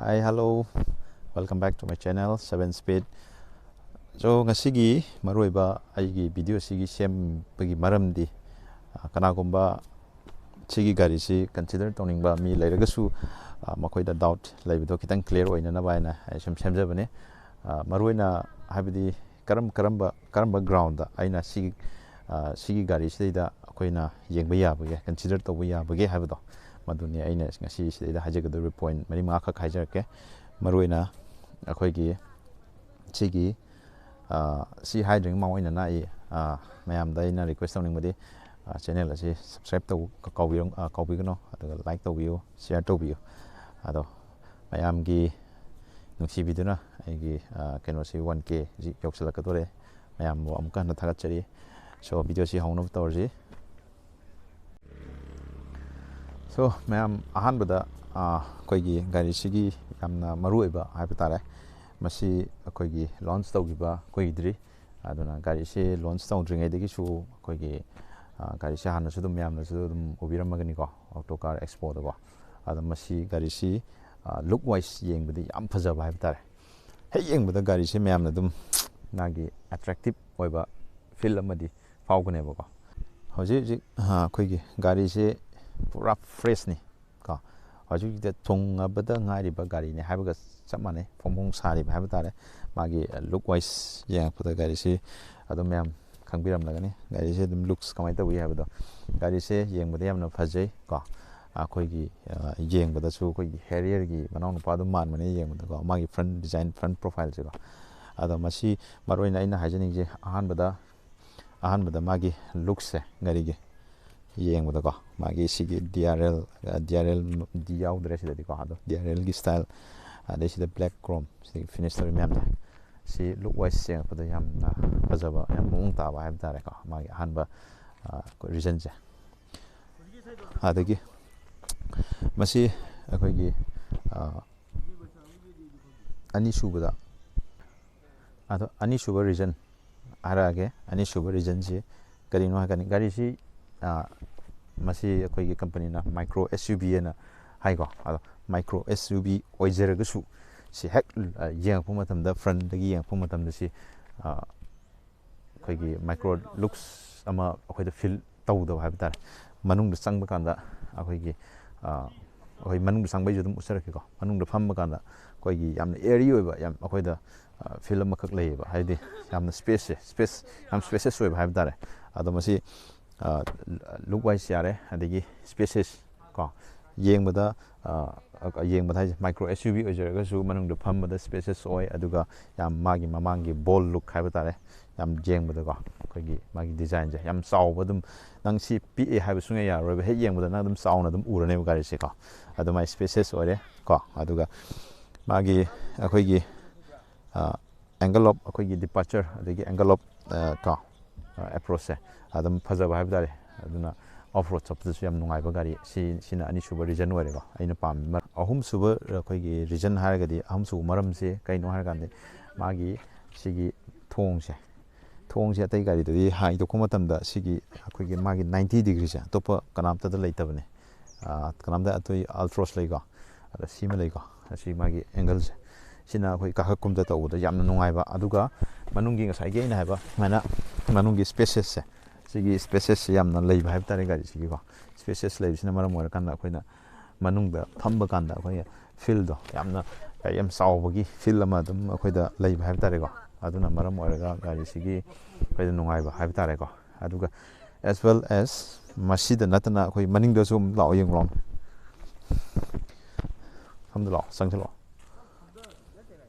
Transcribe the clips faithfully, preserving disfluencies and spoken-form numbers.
Hi, hello. Welcome back to my channel, Seven Speed. So, ꯉꯁꯤꯒꯤ ꯃꯔꯨꯑꯣꯏꯕ ꯑꯩꯒꯤ video ꯑꯁꯤꯒꯤ ꯁꯦꯝꯕꯒꯤ ꯃꯔꯝꯗꯤ, ꯑ, ꯀꯅꯥꯒꯨꯝꯕ ꯁꯤꯒꯤ ꯒꯥꯔꯤꯁꯤ consider ꯇꯧꯅꯤꯡꯕ ꯃꯤ ꯂꯩꯔꯒꯁꯨ, ꯑ, ꯃꯈꯣꯏꯗ doubt ꯂꯩꯕꯗꯣ ꯈꯤꯇꯪ clear ꯑꯣꯏꯅꯅꯕ ꯍꯥꯏꯅ ꯑꯩ ꯁꯨꯝ ꯁꯦꯝꯖꯕꯅꯦ꯫ ꯑ, ꯃꯔꯨꯑꯣꯏꯅ ꯍꯥꯏꯕꯗꯤ ꯀꯔꯝ, ꯀꯔꯝꯕ, ꯀꯔꯝꯕ groundꯗ ꯑꯩꯅ ꯁꯤꯒꯤ, ꯑ, ꯁꯤꯒꯤ ꯒꯥꯔꯤꯁꯤꯗꯩꯗ ꯑꯩꯈꯣꯏꯅ ꯌꯦꯡꯕ ꯌꯥꯕꯒꯦ, consider ꯇꯧꯕ ꯌꯥꯕꯒꯦ ꯍꯥꯏꯕꯗꯣ, ꯃꯗꯨꯅꯤ ꯑꯩꯅ ꯉꯁꯤ ꯁꯤꯗꯩꯗ ꯍꯥꯏꯖꯒꯗꯧꯔꯤꯕ point ꯃꯔꯤ ꯃꯉꯥꯈꯛ ꯍꯥꯏꯖꯔꯛꯀꯦ꯫ ꯃꯔꯨꯑꯣꯏꯅ ꯑꯩꯈꯣꯏꯒꯤ ꯁꯤꯒꯤ, ꯑ, ꯁꯤ ꯍꯥꯏꯗ꯭ꯔꯤꯉꯩ ꯃꯃꯥꯡ ꯑꯣꯏꯅꯅ ꯑꯩ, ꯑ, ꯃꯌꯥꯝꯗ ꯑꯩꯅ request ꯇꯧꯅꯤꯡꯕꯗꯤ, ꯑ, channel ꯑꯁꯤ subscribe ꯇꯧ-, ꯀꯥꯎꯕꯤꯔꯝ-, ꯑ, ꯀꯥꯎꯕꯤꯒꯅꯨ, ꯑꯗꯨꯒ like ꯇꯧꯕꯤꯌꯨ, share ꯇꯧꯕꯤꯌꯨ꯫ ꯑꯗꯣ ꯃꯌꯥꯝꯒꯤ ꯅꯨꯡꯁꯤꯕꯤꯗꯨꯅ ꯑꯩꯒꯤ, ꯑ, ꯀꯩꯅꯣꯁꯤ one K ꯁꯤ ꯌꯧꯁꯤꯜꯂꯛꯀꯗꯣꯔꯦ꯫ ꯃꯌꯥꯝꯕꯨ ꯑꯃꯨꯛꯀ ꯍꯟꯅ ꯊꯥꯒꯠꯆꯔꯤ꯫ So, video ꯁꯤ ꯍꯧꯅꯕ ꯇꯧꯔꯁꯤ꯫ So, ꯃꯌꯥꯝ, ꯑꯍꯥꯟꯕꯗ, ꯑ, ꯑꯩꯈꯣꯏꯒꯤ ꯒꯥꯔꯤꯁꯤꯒꯤ ꯌꯥꯝꯅ ꯃꯔꯨꯑꯣꯏꯕ ꯍꯥꯏꯕ ꯇꯥꯔꯦ, ꯃꯁꯤ ꯑꯩꯈꯣꯏꯒꯤ launch ꯇꯧꯈꯤꯕ ꯀꯨꯏꯗ꯭ꯔꯤ꯫ ꯑꯗꯨꯅ ꯒꯥꯔꯤꯁꯤ launch ꯇꯧꯗ꯭ꯔꯤꯉꯩꯗꯒꯤꯁꯨ ꯑꯩꯈꯣꯏꯒꯤ, ꯑ, ꯒꯥꯔꯤꯁꯤ ꯍꯥꯟꯅꯁꯨ ꯑꯗꯨꯝ ꯃꯌꯥꯝꯅꯁꯨ ꯑꯗꯨꯝ ꯎꯕꯤꯔꯝꯃꯒꯅꯤꯀꯣ, Auto Car Expoꯗꯀꯣ꯫ ꯑꯗꯣ ꯃꯁꯤ ꯒꯥꯔꯤꯁꯤ, ꯑ, look wise ꯌꯦꯡꯕꯗꯤ ꯌꯥꯝ ꯐꯖꯕ ꯍꯥꯏꯕ ꯇꯥꯔꯦ꯫ ꯍꯦꯛ ꯌꯦꯡꯕꯗ ꯒꯥꯔꯤꯁꯤ ꯃꯌꯥꯝꯅ ꯑꯗꯨꯝ ꯃꯥꯒꯤ attractive ꯑꯣꯏꯕ feel ꯑꯃꯗꯤ ꯐꯥꯎꯒꯅꯦꯕꯀꯣ꯫ ꯍꯧꯖꯤꯛ ꯍꯧꯖꯤꯛ, ꯑ, ꯑꯩꯈꯣꯏꯒꯤ ꯒꯥꯔꯤꯁꯦ ꯄꯨꯔꯥ fresh ꯅꯤ ꯀꯣ꯫ ꯍꯧꯖꯤꯛ ꯍꯧꯖꯤꯛꯇ ꯊꯨꯡꯉꯕꯗ ꯉꯥꯏꯔꯤꯕ ꯒꯥꯔꯤꯅꯤ ꯍꯥꯏꯕꯒ ꯆꯞ ꯃꯥꯟꯅꯩ, ꯐꯣꯡ ꯐꯣꯡ ꯁꯥꯔꯤꯕ ꯍꯥꯏꯕ ꯇꯥꯔꯦ꯫ ꯃꯥꯒꯤ, ꯑ, look wise ꯌꯦꯡꯉꯛꯄꯗ ꯒꯥꯔꯤꯁꯤ ꯑꯗꯨꯝ ꯃꯌꯥꯝ ꯈꯪꯕꯤꯔꯝꯂꯒꯅꯤ꯫ ꯒꯥꯔꯤꯁꯦ ꯑꯗꯨꯝ looks ꯀꯃꯥꯏꯅ ꯇꯧꯏ ꯍꯥꯏꯕꯗꯣ, ꯒꯥꯔꯤꯁꯦ ꯌꯦꯡꯕꯗ ꯌꯥꯝꯅ ꯐꯖꯩ ꯀꯣ꯫ ꯑꯩꯈꯣꯏꯒꯤ, ꯑ, ꯌꯦꯡꯕꯗꯁꯨ ꯑꯩꯈꯣꯏꯒꯤ Harrierꯒꯤ ꯃꯅꯥꯎꯅꯨꯄꯥ ꯑꯗꯨꯝ ꯃꯥꯟꯕꯅꯦ ꯌꯦꯡꯕꯗꯀꯣ, ꯃꯥꯒꯤ front design, front profileꯁꯦꯀꯣ꯫ ꯑꯗꯣ ꯃꯁꯤ ꯃꯔꯨꯑꯣꯏꯅ ꯑꯩꯅ ꯍꯥꯏꯖꯅꯤꯡꯉꯤꯁꯦ, ꯑꯍꯥꯟꯕꯗ, ꯑꯍꯥꯟꯕꯗ ꯃꯥꯒꯤ looksꯁꯦ ꯒꯥꯔꯤꯒꯤ ꯌꯦꯡꯕꯗꯀꯣ, ꯃꯥꯒꯤ ꯁꯤꯒꯤ D R L, ꯑ, D R L ꯗꯤ ꯌꯥꯎꯗ꯭ꯔꯦ ꯁꯤꯗꯗꯤꯀꯣ, ꯑꯗꯣ D R Lꯒꯤ style, ꯑꯗꯩ ꯁꯤꯗ black chrome, ꯁꯤꯗꯒꯤ finish ꯇꯧꯔꯤ ꯃꯌꯥꯝꯁꯦ, ꯁꯤ look wise ꯌꯦꯡꯉꯛꯄꯗ ꯌꯥꯝꯅ ꯐꯖꯕ, ꯌꯥꯝ ꯃꯑꯣꯡ ꯇꯥꯕ ꯍꯥꯏꯕ ꯇꯥꯔꯦꯀꯣ, ꯃꯥꯒꯤ ꯑꯍꯥꯟꯕ, ꯑ, ꯑꯩꯈꯣꯏ reasonꯁꯦ꯫ ꯑꯗꯒꯤ ꯃꯁꯤ ꯑꯩꯈꯣꯏꯒꯤ, ꯑ, ꯑꯅꯤꯁꯨꯕꯗ, ꯑꯗꯣ ꯑꯅꯤꯁꯨꯕ reason ꯍꯥꯏꯔꯛꯑꯒꯦ꯫ ꯑꯅꯤꯁꯨꯕ reasonꯁꯤ ꯀꯔꯤꯅꯣ ꯍꯥꯏꯔꯀꯥꯟꯗ, ꯒꯥꯔꯤꯁꯤ, ꯑ, ꯃꯁꯤ ꯑꯩꯈꯣꯏꯒꯤ companyꯅ micro S U V ꯑꯅ ꯍꯥꯏꯀꯣ꯫ ꯑꯗꯣ ꯃꯥꯏꯀ꯭ꯔꯣ ꯑꯦꯁ ꯌꯨ ꯚꯤ ꯑꯣꯏꯖꯔꯒꯁꯨ, ꯁꯤ ꯍꯦꯛ ꯑ, ꯌꯦꯡꯉꯛꯄ ꯃꯇꯝꯗ, ꯐ꯭ꯔꯟꯗꯒꯤ ꯌꯦꯡꯉꯛꯄ ꯃꯇꯝꯗ ꯁꯤ ꯑ, ꯑꯩꯈꯣꯏꯒꯤ ꯃꯥꯏꯀ꯭ꯔꯣ ꯂꯨꯛꯁ ꯑꯃ ꯑꯩꯈꯣꯏꯗ ꯐꯤꯜ ꯇꯧꯗꯕ ꯍꯥꯏꯕ ꯇꯥꯔꯦ꯫ ꯃꯅꯨꯡꯗ ꯆꯪꯕ ꯀꯥꯟꯗ ꯑꯩꯈꯣꯏꯒꯤ ꯑ, ꯑꯩꯈꯣꯏ ꯃꯅꯨꯡꯗ ꯆꯪꯕꯩꯁꯨ ꯑꯗꯨꯝ ꯎꯠꯆꯔꯛꯀꯦꯀꯣ꯫ ꯃꯅꯨꯡꯗ ꯐꯝꯕ ꯀꯥꯟꯗ ꯑꯩꯈꯣꯏꯒꯤ ꯌꯥꯝꯅ ꯑꯦꯌꯔꯤ ꯑꯣꯏꯕ, ꯌꯥꯝ ꯑꯩꯈꯣꯏꯗ ꯐꯤꯜ ꯑꯃꯈꯛ ꯂꯩꯌꯦꯕ, ꯍꯥꯏꯗꯤ ꯌꯥꯝꯅ ꯁ꯭ꯄꯦꯁꯁꯦ, ꯁ꯭ꯄꯦꯁ, ꯌꯥꯝ ꯁ꯭ꯄꯦꯁꯤꯌꯁ ꯑꯣꯏꯕ ꯍꯥꯏꯕ ꯇꯥꯔꯦ꯫ ꯑꯗꯣ ꯃꯁꯤ ꯂꯨꯛ ꯋꯥꯏꯁ ꯌꯥꯔꯦ, ꯑꯗꯒꯤ ꯁ꯭ꯄꯦꯁꯤꯌꯁ ꯀꯣ, ꯌꯦꯡꯕꯗ ꯑ, ꯌꯦꯡꯕꯗ ꯍꯥꯏꯁꯦ, ꯃꯥꯏꯀ꯭ꯔꯣ ꯑꯦꯁ ꯌꯨ ꯚꯤ ꯑꯣꯏꯖꯔꯒꯁꯨ ꯃꯅꯨꯡꯗ ꯐꯝꯕꯗ ꯁ꯭ꯄꯦꯁꯤꯌꯁ ꯑꯣꯏ, ꯑꯗꯨꯒ ꯌꯥꯝ ꯃꯥꯒꯤ ꯃꯃꯥꯡꯒꯤ ꯕꯣꯜ ꯂꯨꯛ ꯍꯥꯏꯕ ꯇꯥꯔꯦ, ꯌꯥꯝ ꯌꯦꯡꯕꯗꯀꯣ ꯑꯩꯈꯣꯏꯒꯤ ꯃꯥꯒꯤ ꯗꯤꯖꯥꯏꯟꯁꯦ ꯌꯥꯝ ꯆꯥꯎꯕ, ꯑꯗꯨꯝ ꯅꯪ ꯁꯤ ꯄꯤꯛꯑꯦ ꯍꯥꯏꯕ ꯁꯨꯡꯌꯥ ꯌꯥꯔꯔꯣꯏꯕ, ꯍꯦꯛ ꯌꯦꯡꯕꯗ ꯅꯪ ꯑꯗꯨꯝ ꯆꯥꯎꯅ ꯑꯗꯨꯝ ꯎꯔꯅꯦꯕ ꯒꯥꯔꯤꯁꯦꯀꯣ꯫ ꯑꯗꯨꯃꯥꯏꯅ ꯁ꯭ꯄꯦꯁꯤꯌꯁ ꯑꯣꯏꯔꯦ ꯀꯣ꯫ ꯑꯗꯨꯒ ꯃꯥꯒꯤ ꯑꯩꯈꯣꯏꯒꯤ ꯑꯦꯡꯒꯜ ꯑꯣꯐ ꯑꯩꯈꯣꯏꯒꯤ ꯗꯤꯄꯥꯔꯆꯔ, ꯑꯗꯒꯤ ꯑꯦꯡꯒꯜ ꯑꯣꯐ ꯀꯣ ꯑꯦꯄ꯭ꯔꯣꯆꯁꯦ ꯑꯗꯨꯝ ꯐꯖꯕ ꯍꯥꯏꯕ ꯇꯥꯔꯦ꯫ ꯑꯗꯨꯅ ꯑꯣꯐ ꯔꯣꯗ ꯆꯠꯄꯗꯁꯨ ꯌꯥꯝ ꯅꯨꯡꯉꯥꯏꯕ ꯒꯥꯔꯤ꯫ ꯁꯤ, ꯁꯤꯅ ꯑꯅꯤꯁꯨꯕ ꯔꯤꯖꯟ ꯑꯣꯏꯔꯦꯀꯣ ꯑꯩꯅ ꯄꯥꯝꯃꯤ꯫ ꯃꯔ-, ꯑꯍꯨꯝꯁꯨꯕ ꯑꯩꯈꯣꯏꯒꯤ ꯔꯤꯖꯟ ꯍꯥꯏꯔꯒꯗꯤ, ꯑꯍꯨꯝꯁꯨꯕ ꯃꯔꯝꯁꯦ ꯀꯩꯅꯣ ꯍꯥꯏꯔꯀꯥꯟꯗ, ꯃꯥꯒꯤ ꯁꯤꯒꯤ ꯊꯣꯡꯁꯦ, ꯊꯣꯡꯁꯦ ꯑꯇꯩ ꯒꯥꯔꯤꯗꯗꯤ ꯍꯥꯏꯗꯣꯛꯄ ꯃꯇꯝꯗ ꯁꯤꯒꯤ ꯑꯩꯈꯣꯏꯒꯤ ꯃꯥꯒꯤ ꯅꯥꯏꯟꯇꯤ ꯗꯤꯒ꯭ꯔꯤꯁꯦ ꯑꯇꯣꯞꯄ ꯀꯅꯥꯝꯇꯗ ꯂꯩꯇꯕꯅꯦ꯫ ꯑ, ꯀꯅꯥꯝꯇ, ꯑꯇꯩ ꯑꯜꯇ꯭ꯔꯣꯁ ꯂꯩꯀꯣ, ꯑꯗ ꯁꯤꯃ ꯂꯩꯀꯣ, ꯑꯁꯤ ꯃꯥꯒꯤ ꯑꯦꯡꯒꯜꯁꯦ, ꯁꯤꯅ ꯑꯩꯈꯣꯏ ꯀꯥꯈꯠ ꯀꯨꯝꯊ ꯇꯧꯕꯗ ꯌꯥꯝꯅ ꯅꯨꯡꯉꯥꯏꯕ꯫ ꯑꯗꯨꯒ ꯃꯅꯨꯡꯒꯤ ꯉꯁꯥꯏꯒꯤ ꯑꯩꯅ ꯍꯥꯏꯕ ꯁꯨꯃꯥꯏꯅ ꯃꯅꯨꯡꯒꯤ ꯁ꯭ꯄꯦꯁꯤꯌꯁꯁꯦ, ꯁꯤꯒꯤ ꯁ꯭ꯄꯦꯁꯤꯌꯁꯁꯦ ꯌꯥꯝꯅ ꯂꯩꯕ ꯍꯥꯏꯕ ꯇꯥꯔꯦ ꯒꯥꯔꯤꯁꯤꯒꯤꯀꯣ꯫ ꯁ꯭ꯄꯦꯁꯤꯌꯁ ꯂꯩꯕꯁꯤꯅ ꯃꯔꯝ ꯑꯣꯏꯔꯀꯥꯟꯗ ꯑꯩꯈꯣꯏꯅ ꯃꯅꯨꯡꯗ ꯐꯝꯕ ꯀꯥꯟꯗ ꯑꯩꯈꯣꯏ ꯐꯤꯜꯗꯣ ꯌꯥꯝꯅ, ꯌꯥꯝ ꯆꯥꯎꯕꯒꯤ ꯐꯤꯜ ꯑꯃ ꯑꯗꯨꯝ ꯑꯩꯈꯣꯏꯗ ꯂꯩꯕ ꯍꯥꯏꯕ ꯇꯥꯔꯦꯀꯣ꯫ ꯑꯗꯨꯅ ꯃꯔꯝ ꯑꯣꯏꯔꯒ ꯒꯥꯔꯤꯁꯤꯒꯤ ꯑꯩꯈꯣꯏꯗ ꯅꯨꯡꯉꯥꯏꯕ ꯍꯥꯏꯕ ꯇꯥꯔꯦꯀꯣ꯫ ꯑꯗꯨꯒ as well as ꯃꯁꯤꯗ ꯅꯠꯇꯅ ꯑꯩꯈꯣꯏ ꯃꯅꯤꯡꯗꯁꯨ ꯑꯃꯨꯛ ꯂꯥꯛꯑꯣ, ꯌꯦꯡꯉꯨ ꯂꯥꯛꯑꯣ꯫ ꯁꯣꯝꯗ ꯂꯥꯛꯑꯣ, ꯆꯪꯁꯤꯜꯂꯛꯑꯣ꯫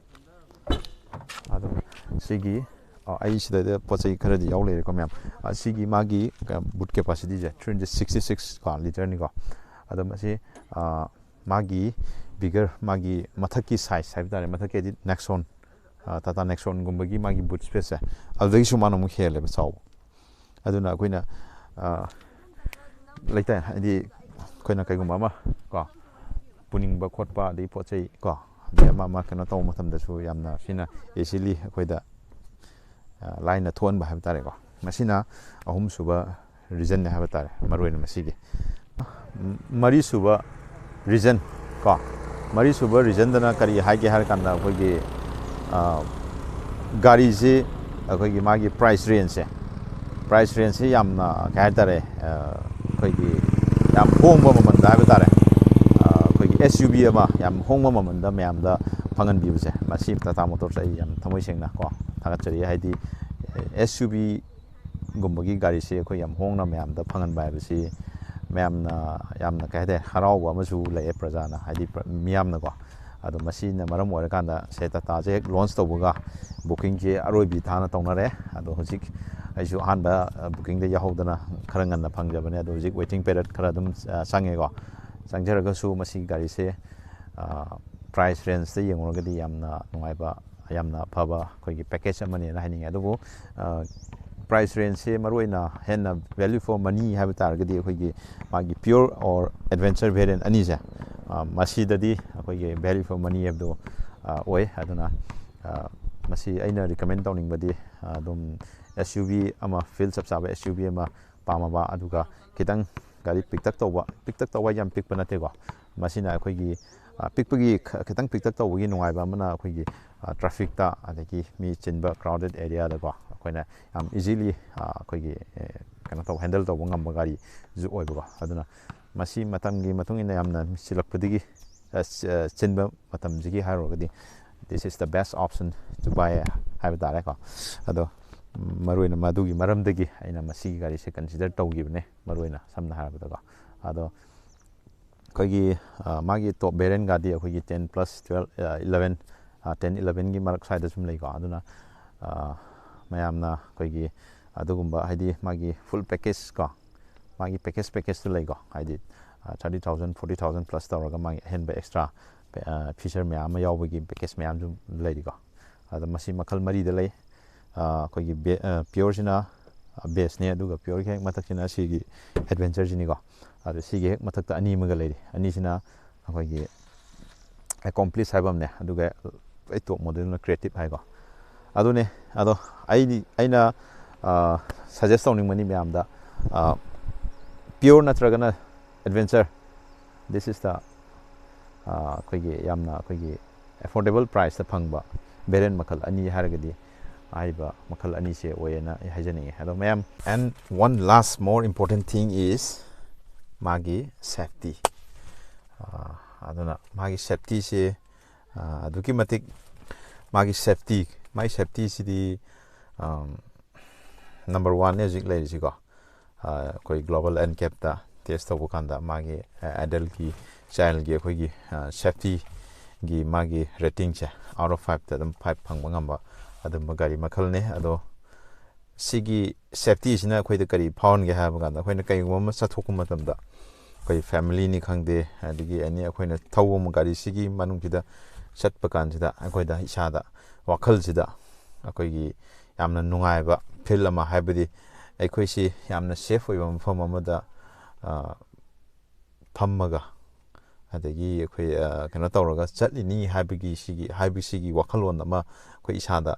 ꯑꯗꯨꯝ ꯁꯤꯒꯤ, ꯑ, ꯑꯩ ꯁꯤꯗꯩꯗ ꯄꯣꯠ ꯆꯩ ꯈꯔꯗꯤ ꯌꯥꯎ ꯂꯩꯔꯦꯀꯣ ꯃꯌꯥꯝ꯫ ꯑ, ꯁꯤꯒꯤ ꯃꯥꯒꯤ, ꯑ, ꯕꯨꯠ ꯀꯦꯄꯥꯁꯤꯇꯤꯁꯦ ꯊ꯭ꯔꯤ ꯍꯟꯗ꯭ꯔꯦꯠ ꯁꯤꯛꯁꯇꯤ ꯁꯤꯛꯁ ꯀꯣ ꯂꯤꯇꯔꯅꯤꯀꯣ꯫ ꯑꯗꯣ ꯃꯁꯤ, ꯑ, ꯃꯥꯒꯤ ꯕꯤꯒꯔ, ꯃꯥꯒꯤ ꯃꯊꯛꯀꯤ ꯁꯥꯏꯖ ꯍꯥꯏꯕ ꯇꯥꯔꯦ, ꯃꯊꯛꯀꯤ ꯍꯥꯏꯗꯤ ꯅꯦꯛꯁꯣꯟ, ꯑ, ꯇꯥꯇꯥ ꯅꯦꯛꯁꯣꯟꯒꯨꯝꯕꯒꯤ ꯃꯥꯒꯤ ꯕꯨꯠ ꯁ꯭ꯄꯦꯁꯁꯦ ꯑꯗꯨꯗꯒꯤꯁꯨ ꯃꯥꯅ ꯑꯃꯨꯛ ꯍꯦꯜꯂꯦꯕ ꯆꯥꯎꯕ꯫ ꯑꯗꯨꯅ ꯑꯩꯈꯣꯏꯅ, ꯑ, ꯂꯩꯇꯥꯏ, ꯍꯥꯏꯗꯤ ꯑꯩꯈꯣꯏꯅ ꯀꯩꯒꯨꯝꯕ ꯑꯃ ꯀꯣ ꯄꯨꯅꯤꯡꯕ ꯈꯣꯠꯄ, ꯑꯗꯩ ꯄꯣꯠ ꯆꯩ ꯀꯣ, ꯑꯗꯩ ꯑꯃ ꯑꯃ ꯀꯩꯅꯣ ꯇꯧꯕ ꯃꯇꯝꯗꯁꯨ ꯌꯥꯝꯅ ꯁꯤꯅ ꯏꯖꯤꯂꯤ ꯑꯩꯈꯣꯏꯗ, ꯑ, ꯂꯥꯏꯅ ꯊꯣꯛꯍꯟꯕ ꯍꯥꯏꯕ ꯇꯥꯔꯦꯀꯣ꯫ ꯃꯁꯤꯅ ꯑꯍꯨꯝꯁꯨꯕ ꯔꯤꯖꯟꯅꯦ ꯍꯥꯏꯕ ꯇꯥꯔꯦ, ꯃꯔꯨꯑꯣꯏꯅ ꯃꯁꯤꯒꯤ꯫ ꯃꯔꯤꯁꯨꯕ ꯔꯤꯖꯟ ꯀꯣ꯫ ꯃꯔꯤꯁꯨꯕ ꯔꯤꯖꯟꯗꯅ ꯀꯔꯤ ꯍꯥꯏꯒꯦ ꯍꯥꯏꯔ ꯀꯥꯟꯗ, ꯑꯩꯈꯣꯏꯒꯤ, ꯑ, ꯒꯥꯔꯤꯁꯤ, ꯑꯩꯈꯣꯏꯒꯤ ꯃꯥꯒꯤ ꯄ꯭ꯔꯥꯏꯁ ꯔꯦꯟꯖꯁꯦ, ꯄ꯭ꯔꯥꯏꯁ ꯔꯦꯟꯖꯁꯤ ꯌꯥꯝꯅ, ꯀꯩ ꯍꯥꯏꯇꯥꯔꯦ, ꯑ, ꯑꯩꯈꯣꯏꯒꯤ ꯌꯥꯝ ꯍꯣꯡꯕ ꯃꯃꯜꯗ ꯍꯥꯏꯕ ꯇꯥꯔꯦ, ꯑ, ꯑꯩꯈꯣꯏꯒꯤ ꯑꯦꯁ ꯌꯨ ꯚꯤ ꯑꯃ ꯌꯥꯝ ꯍꯣꯡꯕ ꯃꯃꯜꯗ ꯃꯌꯥꯝꯗ ꯐꯪꯍꯟꯕꯤꯕꯁꯦ, ꯃꯁꯤ ꯇꯥꯇꯥ ꯃꯣꯇꯣꯔꯁ ꯑꯩ ꯌꯥꯝ ꯊꯃꯣꯏ ꯁꯦꯡꯅ ꯀꯣ ꯊꯥꯒꯠꯆꯔꯤ꯫ ꯍꯥꯏꯗꯤ ꯑꯦꯁ ꯌꯨ ꯚꯤ ꯒꯨꯝꯕꯒꯤ ꯒꯥꯔꯤꯁꯤ ꯑꯩꯈꯣꯏ ꯌꯥꯝ ꯍꯣꯡꯅ ꯃꯌꯥꯝꯗ ꯐꯪꯍꯟꯕ ꯍꯥꯏꯕꯁꯤ ꯃꯌꯥꯝꯅ ꯌꯥꯝꯅ, ꯀꯩ ꯍꯥꯏꯇꯥꯔꯦ, ꯍꯔꯥꯎꯕ ꯑꯃꯁꯨ ꯂꯩꯌꯦ ꯄ꯭ꯔꯖꯥꯅ, ꯍꯥꯏꯗꯤ ꯄ꯭ꯔ-, ꯃꯤꯌꯥꯝꯅꯀꯣ꯫ ꯑꯗꯣ ꯃꯁꯤꯅ ꯃꯔꯝ ꯑꯣꯏꯔꯀꯥꯟꯗ ꯁꯦ ꯇꯥꯇꯥꯁꯦ ꯍꯦꯛ ꯂꯣꯟꯆ ꯇꯧꯕꯒ ꯕꯨꯀꯤꯡꯁꯦ ꯑꯔꯣꯏꯕꯤ ꯊꯥꯅ ꯇꯧꯅꯔꯦ꯫ ꯑꯗꯣ ꯍꯧꯖꯤꯛ ꯑꯩꯁꯨ ꯑꯍꯥꯟꯕ, ꯑ, ꯕꯨꯀꯤꯡꯗ ꯌꯥꯎꯍꯧꯗꯅ ꯈꯔ ꯉꯟꯅ ꯐꯪꯖꯕꯅꯦ꯫ ꯑꯗꯣ ꯍꯧꯖꯤꯛ ꯋꯦꯇꯤꯡ ꯄꯦꯔꯠ ꯈꯔ ꯑꯗꯨꯝ, ꯑ, ꯆꯪꯉꯦꯀꯣ꯫ ꯆꯪꯖꯔꯒꯁꯨ ꯃꯁꯤꯒꯤ ꯒꯥꯔꯤꯁꯦ, ꯑ, ꯄ꯭ꯔꯥꯏꯁ ꯔꯦꯟꯖꯇ ꯌꯦꯡꯉꯨꯔꯒꯗꯤ ꯌꯥꯝꯅ ꯅꯨꯡꯉꯥꯏꯕ, ꯌꯥꯝꯅ ꯑꯐꯕ ꯑꯩꯈꯣꯏꯒꯤ ꯄꯦꯀꯦꯖ ꯑꯃꯅꯦꯅ ꯍꯥꯏꯅꯤꯡꯉꯦ꯫ ꯑꯗꯨꯕꯨ, ꯑ, ꯄ꯭ꯔꯥꯏꯁ ꯔꯦꯟꯖꯁꯦ ꯃꯔꯨꯑꯣꯏꯅ ꯍꯦꯟꯅ value for money ꯍꯥꯏꯕ ꯇꯥꯔꯒꯗꯤ ꯑꯩꯈꯣꯏꯒꯤ ꯃꯥꯒꯤ pure or adventure variant ꯑꯅꯤꯁꯦ, ꯑ, ꯃꯁꯤꯗꯗꯤ ꯑꯩꯈꯣꯏꯒꯤ value for money ꯍꯥꯏꯕꯗꯣ, ꯑ, ꯑꯣꯏ꯫ ꯑꯗꯨꯅ, ꯑ, ꯃꯁꯤ ꯑꯩꯅ recommend ꯇꯧꯅꯤꯡꯕꯗꯤ, ꯑ, ꯑꯗꯨꯝ ꯑꯦꯁ ꯌꯨ ꯚꯤ ꯑꯃ, ꯐꯤꯜ ꯆꯞ ꯆꯥꯕ ꯑꯦꯁ ꯌꯨ ꯚꯤ ꯑꯃ ꯄꯥꯝꯃꯕ, ꯑꯗꯨꯒ ꯈꯤꯇꯪ ꯒꯥꯔꯤ ꯄꯤꯛꯇꯛ ꯇꯧꯕ, ꯄꯤꯛꯇꯛ ꯇꯧꯕ ꯍꯥꯏꯁꯦ ꯌꯥꯝ ꯄꯤꯛꯄ ꯅꯠꯇꯦꯀꯣ꯫ ꯃꯁꯤꯅ ꯑꯩꯈꯣꯏꯒꯤ, ꯑ, ꯄꯤꯛꯄꯒꯤ ꯈ-, ꯈꯤꯇꯪ ꯄꯤꯛꯇꯛ ꯇꯧꯕꯒꯤ ꯅꯨꯡꯉꯥꯏꯕ ꯑꯃꯅ ꯑꯩꯈꯣꯏꯒꯤ, ꯑ, ꯇ꯭ꯔꯥꯐꯤꯛꯇ, ꯑꯗꯒꯤ ꯃꯤ ꯆꯤꯟꯕ crowded areaꯗꯀꯣ ꯑꯩꯈꯣꯏꯅ ꯌꯥꯝ easily, ꯑ, ꯑꯩꯈꯣꯏꯒꯤ, ꯑꯦ, ꯀꯩꯅꯣ ꯇꯧꯕ, handle ꯇꯧꯕ ꯉꯝꯕ ꯒꯥꯔꯤꯁꯨ ꯑꯣꯏꯕꯀꯣ꯫ ꯑꯗꯨꯅ ꯃꯁꯤ ꯃꯇꯝꯒꯤ ꯃꯇꯨꯡ ꯏꯟꯅ ꯌꯥꯝꯅ ꯆꯤꯜꯂꯛꯄꯗꯒꯤ, ꯑ, ꯆ-, ꯑ, ꯆꯤꯟꯕ ꯃꯇꯝꯁꯤꯒꯤ ꯍꯥꯏꯔꯨꯔꯒꯗꯤ this is the best option to buy ꯍꯥꯏꯕ ꯇꯥꯔꯦꯀꯣ꯫ ꯑꯗꯣ, ꯎꯝ, ꯃꯔꯨꯑꯣꯏꯅ ꯃꯗꯨꯒꯤ ꯃꯔꯝꯗꯒꯤ ꯑꯩꯅ ꯃꯁꯤꯒꯤ ꯒꯥꯔꯤꯁꯦ consider ꯇꯧꯈꯤꯕꯅꯦ, ꯃꯔꯨꯑꯣꯏꯅ ꯁꯝꯅ ꯍꯥꯏꯔꯕꯗꯀꯣ꯫ ꯑꯗꯣ ꯑꯩꯈꯣꯏꯒꯤ, ꯑ, ꯃꯥꯒꯤ top variantꯒꯗꯤ ꯑꯩꯈꯣꯏꯒꯤ ten plus twelve, ꯑ, eleven, ꯑ, ten elevenꯒꯤ ꯃꯔꯛ ꯁ꯭ꯋꯥꯏꯗ ꯁꯨꯝ ꯂꯩꯀꯣ꯫ ꯑꯗꯨꯅ, ꯑ, ꯃꯌꯥꯝꯅ ꯑꯩꯈꯣꯏꯒꯤ ꯑꯗꯨꯒꯨꯝꯕ, ꯍꯥꯏꯗꯤ ꯃꯥꯒꯤ full package ꯀꯣ, ꯃꯥꯒꯤ package, packageꯇ ꯂꯩꯀꯣ꯫ ꯍꯥꯏꯗꯤ, ꯑ, thirty thousand, forty thousand plus ꯇꯧꯔꯒ ꯃꯥꯒꯤ ꯑꯍꯦꯟꯕ extra, ꯑ, feature ꯃꯌꯥꯝ ꯑꯃ ꯌꯥꯎꯕꯒꯤ package ꯃꯌꯥꯝꯁꯨ ꯂꯩꯔꯤꯀꯣ꯫ ꯑꯗꯣ ꯃꯁꯤ ꯃꯈꯜ ꯃꯔꯤꯗ ꯂꯩ꯫ ꯑ, ꯑꯩꯈꯣꯏꯒꯤ ꯕꯦ-, ꯑ, pureꯁꯤꯅ, ꯑ, baseꯅꯦ, ꯑꯗꯨꯒ pureꯒꯤ ꯍꯦꯛ ꯃꯊꯛꯁꯤꯅ ꯁꯤꯒꯤ adventureꯁꯤꯅꯤꯀꯣ꯫ ꯑꯗꯣ ꯁꯤꯒꯤ ꯍꯦꯛ ꯃꯊꯛꯇ ꯑꯅꯤ ꯑꯃꯒ ꯂꯩꯔꯤ꯫ ꯑꯅꯤꯁꯤꯅ ꯑꯩꯈꯣꯏꯒꯤ accomplish ꯍꯥꯏꯕ ꯑꯃꯅꯦ, ꯑꯗꯨꯒ ꯑꯩ top modelꯗꯨꯅ creative ꯍꯥꯏꯀꯣ꯫ ꯑꯗꯨꯅꯦ, ꯑꯗꯣ ꯑꯩꯗꯤ, ꯑꯩꯅ, ꯑ, suggest ꯇꯧꯅꯤꯡꯕꯅꯤ ꯃꯌꯥꯝꯗ, ꯑ, pure ꯅꯠꯇ꯭ꯔꯒꯅ adventure, this is the ꯑꯩꯈꯣꯏꯒꯤ ꯌꯥꯝꯅ ꯑꯩꯈꯣꯏꯒꯤ affordable priceꯇ ꯐꯪꯕ variant ꯃꯈꯜ ꯑꯅꯤ ꯍꯥꯏꯔꯒꯗꯤ ꯍꯥꯏꯔꯤꯕ ꯃꯈꯜ ꯑꯅꯤꯁꯦ ꯑꯣꯏꯌꯦꯅ ꯑꯩ ꯍꯥꯏꯖꯅꯤꯡꯉꯤ꯫ ꯑꯗꯣ ꯃꯌꯥꯝ, and one last more important thing is ꯃꯥꯒꯤ safety꯫ ꯑꯗꯨꯅ ꯃꯥꯒꯤ safetyꯁꯦ ꯑꯗꯨꯛꯀꯤ ꯃꯇꯤꯛ, ꯃꯥꯒꯤ safety, ꯃꯥꯒꯤ safetyꯁꯤꯗꯤ number oneꯅꯦ ꯍꯧꯖꯤꯛ ꯂꯩꯔꯤꯁꯤꯀꯣ꯫ ꯑꯩꯈꯣꯏ Global N CAPꯇ test ꯇꯧꯕ ꯀꯥꯟꯗ ꯃꯥꯒꯤ adultꯀꯤ, childꯀꯤ ꯑꯩꯈꯣꯏꯒꯤ safetyꯒꯤ ꯃꯥꯒꯤ ratingꯁꯦ out of fiveꯇ ꯑꯗꯨꯝ five ꯐꯪꯕ ꯉꯝꯕ ꯑꯗꯨꯝꯕ ꯒꯥꯔꯤ ꯃꯈꯜꯅꯦ꯫ ꯑꯗꯣ ꯁꯤꯒꯤ safetyꯁꯤꯅ ꯑꯩꯈꯣꯏꯗ ꯀꯔꯤ ꯐꯥꯎꯍꯟꯒꯦ ꯍꯥꯏꯕ ꯀꯥꯟꯗ, ꯑꯩꯈꯣꯏꯅ ꯀꯔꯤꯒꯨꯝꯕ ꯑꯃ ꯆꯠꯊꯣꯛꯄ ꯃꯇꯝꯗ ꯑꯩꯈꯣꯏ familyꯅꯤ ꯈꯪꯗꯦ, ꯑꯗꯒꯤ ꯑꯦꯅꯤ ꯑꯩꯈꯣꯏꯅ ꯊꯧꯕ ꯑꯃ, ꯒꯥꯔꯤꯁꯤꯒꯤ ꯃꯅꯨꯡꯁꯤꯗ ꯆꯠꯄ ꯀꯥꯟꯁꯤꯗ ꯑꯩꯈꯣꯏꯗ ꯏꯁꯥꯗ, ꯋꯥꯈꯜꯁꯤꯗ ꯑꯩꯈꯣꯏꯒꯤ ꯌꯥꯝꯅ ꯅꯨꯡꯉꯥꯏꯕ feel ꯑꯃ, ꯍꯥꯏꯕꯗꯤ ꯑꯩꯈꯣꯏꯁꯤ ꯌꯥꯝꯅ safe ꯑꯣꯏꯕ ꯃꯐꯝ ꯑꯃꯗ ꯐꯝꯃꯒ, ꯑꯗꯒꯤ ꯑꯩꯈꯣꯏ ꯀꯩꯅꯣ ꯇꯧꯔꯒ ꯆꯠꯂꯤꯅꯤ ꯍꯥꯏꯕꯒꯤ, ꯁꯤꯒꯤ, ꯍꯥꯏꯕꯁꯤꯒꯤ ꯋꯥꯈꯜꯂꯣꯟ ꯑꯃ ꯑꯩꯈꯣꯏ ꯏꯁꯥꯗ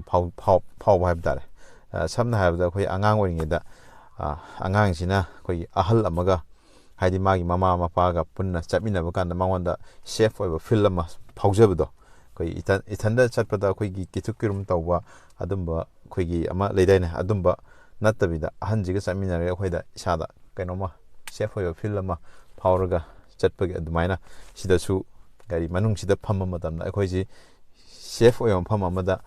ꯐꯥꯎ-, ꯐꯥꯎ-, ꯐꯥꯎꯕ ꯍꯥꯏꯕ ꯇꯥꯔꯦ꯫ ꯁꯝꯅ ꯍꯥꯏꯔꯕꯗ, ꯑꯩꯈꯣꯏ ꯑꯉꯥꯡ ꯑꯣꯏꯔꯤꯉꯩꯗ ꯑꯉꯥꯡꯁꯤꯅ ꯑꯩꯈꯣꯏꯒꯤ ꯑꯍꯜ ꯑꯃꯒ, ꯍꯥꯏꯗꯤ ꯃꯥꯒꯤ ꯃꯃꯥ ꯃꯄꯥꯒ ꯄꯨꯟꯅ ꯆꯠꯃꯤꯟꯅꯕ ꯀꯥꯟꯗ ꯃꯉꯣꯟꯗ safe ꯑꯣꯏꯕ feel ꯑꯃ ꯐꯥꯎꯖꯕꯗꯣ, ꯑꯩꯈꯣꯏ ꯏꯊꯟ-, ꯏꯊꯟꯗ ꯆꯠꯄꯗ ꯑꯩꯈꯣꯏꯒꯤ ꯀꯤꯊꯨꯛ ꯀꯤꯔꯨꯝ ꯇꯧꯕ, ꯑꯗꯨꯝꯕ ꯑꯩꯈꯣꯏꯒꯤ ꯑꯃ ꯂꯩꯗꯥꯏꯅꯦ, ꯑꯗꯨꯝꯕ ꯅꯠꯇꯕꯤꯗ ꯑꯍꯟꯁꯤꯒ ꯆꯠꯃꯤꯟꯅꯔꯒ ꯑꯩꯈꯣꯏꯗ ꯏꯁꯥꯗ ꯀꯩꯅꯣꯝꯃ safe ꯑꯣꯏꯕ feel ꯑꯃ ꯐꯥꯎꯔꯒ ꯆꯠꯄꯒꯤ ꯑꯗꯨꯃꯥꯏꯅ, ꯁꯤꯗꯁꯨ ꯒꯥꯔꯤ ꯃꯅꯨꯡꯁꯤꯗ ꯐꯝꯕ ꯃꯇꯝꯗ ꯑꯩꯈꯣꯏꯁꯤ safe ꯑꯣꯏꯕ ꯃꯐꯝ ꯑꯃꯗ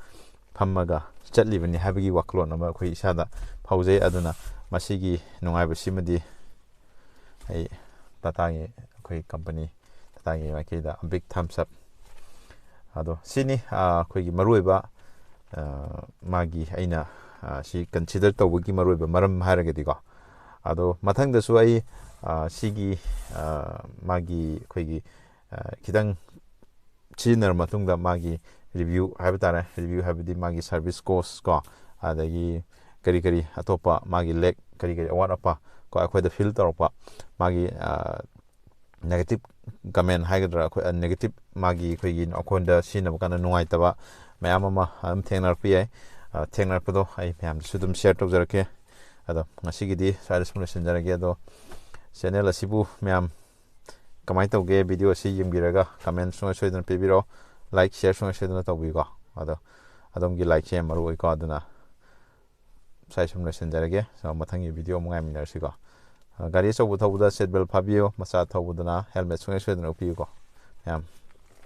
ꯐꯝꯃꯒ ꯆꯠꯂꯤꯕꯅꯤ ꯍꯥꯏꯕꯒꯤ ꯋꯥꯈꯜꯂꯣꯟ ꯑꯃ ꯑꯩꯈꯣꯏ ꯏꯁꯥꯗ ꯐꯥꯎꯖꯩ꯫ ꯑꯗꯨꯅ ꯃꯁꯤꯒꯤ ꯅꯨꯡꯉꯥꯏꯕꯁꯤꯃꯗꯤ ꯑꯩ Tataꯒꯤ, ꯑꯩꯈꯣꯏ company Tataꯒꯤ ꯃꯥꯏꯀꯩꯗ big thumbs up꯫ ꯑꯗꯣ ꯁꯤꯅꯤ ꯑꯩꯈꯣꯏꯒꯤ ꯃꯔꯨꯑꯣꯏꯕ ꯃꯥꯒꯤ, ꯑꯩꯅ ꯁꯤ consider ꯇꯧꯕꯒꯤ ꯃꯔꯨꯑꯣꯏꯕ ꯃꯔꯝ ꯍꯥꯏꯔꯒꯗꯤꯀꯣ꯫ ꯑꯗꯣ ꯃꯊꯪꯗꯁꯨ ꯑꯩ ꯁꯤꯒꯤ ꯃꯥꯒꯤ ꯑꯩꯈꯣꯏꯒꯤ ꯈꯤꯇꯪ ꯁꯤꯖꯤꯟꯅꯔ ꯃꯇꯨꯡꯗ ꯃꯥꯒꯤ review ꯍꯥꯏꯕ ꯇꯥꯔꯦ, review ꯍꯥꯏꯕꯗꯤ ꯃꯥꯒꯤ service cost ꯀꯣ, ꯑꯗꯒꯤ ꯀꯔꯤ ꯀꯔꯤ ꯑꯇꯣꯞꯄ ꯃꯥꯒꯤ lack, ꯀꯔꯤ ꯀꯔꯤ ꯑꯋꯥꯠ ꯑꯄꯥ ꯀꯣ, ꯑꯩꯈꯣꯏꯗ feel ꯇꯧꯔꯛꯄ, ꯃꯥꯒꯤ negative comment ꯍꯥꯏꯒꯗ꯭ꯔꯥ, ꯑꯩꯈꯣꯏ negative, ꯃꯥꯒꯤ ꯑꯩꯈꯣꯏꯒꯤ ꯑꯩꯈꯣꯏꯗ ꯁꯤꯖꯤꯟꯅꯕ ꯀꯥꯟꯗ ꯅꯨꯡꯉꯥꯏꯇꯕ ꯃꯌꯥꯝ ꯑꯃ ꯑꯗꯨꯝ ꯊꯦꯡꯅꯔꯛꯄ ꯌꯥꯏ꯫ ꯊꯦꯡꯅꯔꯛꯄꯗꯣ ꯑꯩ ꯃꯌꯥꯝꯗꯁꯨ ꯑꯗꯨꯝ share ꯇꯧꯖꯔꯛꯀꯦ꯫ ꯑꯗꯣ ꯉꯁꯤꯒꯤꯗꯤ ꯁ꯭ꯋꯥꯏꯗ ꯁꯨꯝ ꯂꯣꯏꯁꯤꯟꯖꯔꯒꯦ꯫ ꯑꯗꯣ channel ꯑꯁꯤꯕꯨ ꯃꯌꯥꯝ ꯀꯃꯥꯏꯅ ꯇꯧꯒꯦ? ꯚꯤꯗꯤꯑꯣ ꯑꯁꯤ ꯌꯦꯡꯕꯤꯔꯒ ꯀꯃꯦꯟ ꯁꯨꯡꯁꯣꯏ ꯁꯣꯏꯗꯅ ꯄꯤꯕꯤꯔꯣ, ꯂꯥꯏꯛ ꯁꯤꯌꯔ ꯁꯨꯡꯁꯣꯏ ꯁꯣꯏꯗꯅ ꯇꯧꯕꯤꯀꯣ꯫ ꯑꯗꯣ ꯑꯗꯣꯝꯒꯤ ꯂꯥꯏꯛꯁꯦ ꯌꯥꯝ ꯃꯔꯨ ꯑꯣꯏꯀꯣ꯫ ꯑꯗꯨꯅ ꯁ꯭ꯋꯥꯏ ꯁꯨꯝ ꯂꯣꯏꯁꯤꯟꯖꯔꯒꯦ꯫ So, ꯃꯊꯪꯒꯤ ꯚꯤꯗꯤꯑꯣ ꯑꯃꯨꯛ ꯉꯥꯏꯃꯤꯟꯅꯔꯁꯤꯀꯣ꯫ ꯑ, ꯒꯥꯔꯤ ꯑꯆꯧꯕ ꯊꯧꯕꯗ ꯁꯤꯠ ꯕꯦꯜ ꯐꯥꯕꯤꯌꯨ, ꯃꯆꯥ ꯊꯧꯕꯗꯨꯅ ꯍꯦꯜꯃꯦꯠ ꯁꯨꯡꯁꯣꯏ ꯁꯣꯏꯗꯅ ꯎꯞꯄꯤꯌꯨꯀꯣ ꯃꯌꯥꯝ꯫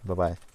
Bye bye꯫